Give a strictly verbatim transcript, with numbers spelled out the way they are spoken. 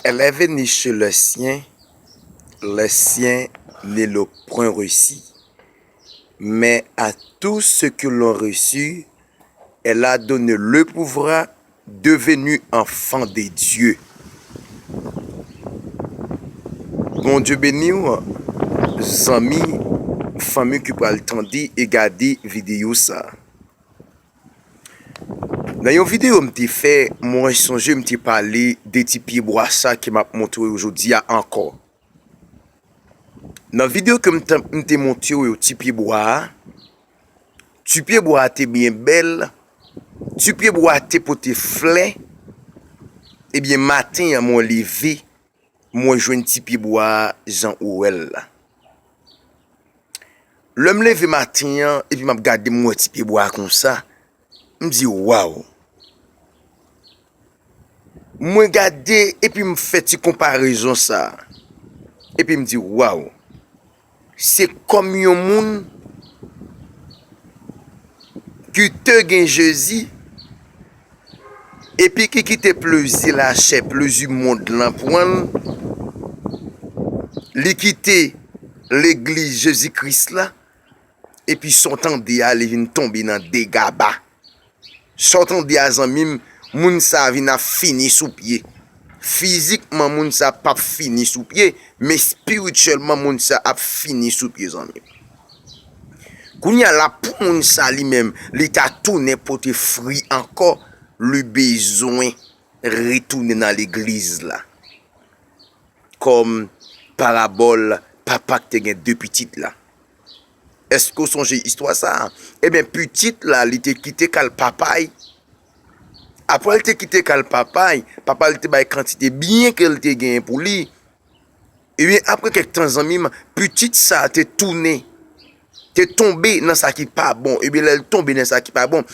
Elle est venue chez les siens, les siens ne l'ont point reçue. Mais à tous ceux qui l'ont reçue, elle a donné le pouvoir de devenir enfant de Dieu. Bondye beni w, zanmi, fanmi ki pral tande e gade videyo sa. Nan yon videyo m te fè, mwen sonje m te pale de ti pyebwa sa ke m ap montre w jodi a ankò. Nan videyo ke m te, m te montre w yo, ti pyebwa a, ti pyebwa a te byen bèl, ti pyebwa a te pote flè. Ebyen, maten an, mwen leve, mwen jwenn ti pyebwa a jan ou wè l la. Lè m leve maten an, epi m ap gade, m wè ti pyebwa a konsa, m di, waw! Mwen gade, epi m fè ti konparezon sa a. Epi m di, waw! Se kòm yon moun ki te gen Jezi, epi ki kite plezi lachè, plezi mond lan pran l, li kite legliz Jezi Kris la, epi sa w tande a, li vin tonbe nan degaba. Sa w tande a, zanmi m, moun sa a vin ap fini sou pye. Fizikman, moun sa a p ap fini sou pye, men espirityèlman, moun sa a ap fini sou pye, zanmi m. Kounye a la, pou moun sa a li menm, li ta tounen pote fwi ankò, li bezwen retounen nan legliz la. Kòm parabòl papa k te gen de pitit la. Èske w sonje istwa sa a? Ebyen, pitit la, li te kite kay papa l. Apre l te kite kay papa l, papa l te bay kantite byen ke l te genyen pou li. Ebyen, apre kèk tan, zanmi m, pitit sa a te tounen, te tonbe nan sa ki pa bon. Ebyen, lè l tonbe nan sa ki pa bon,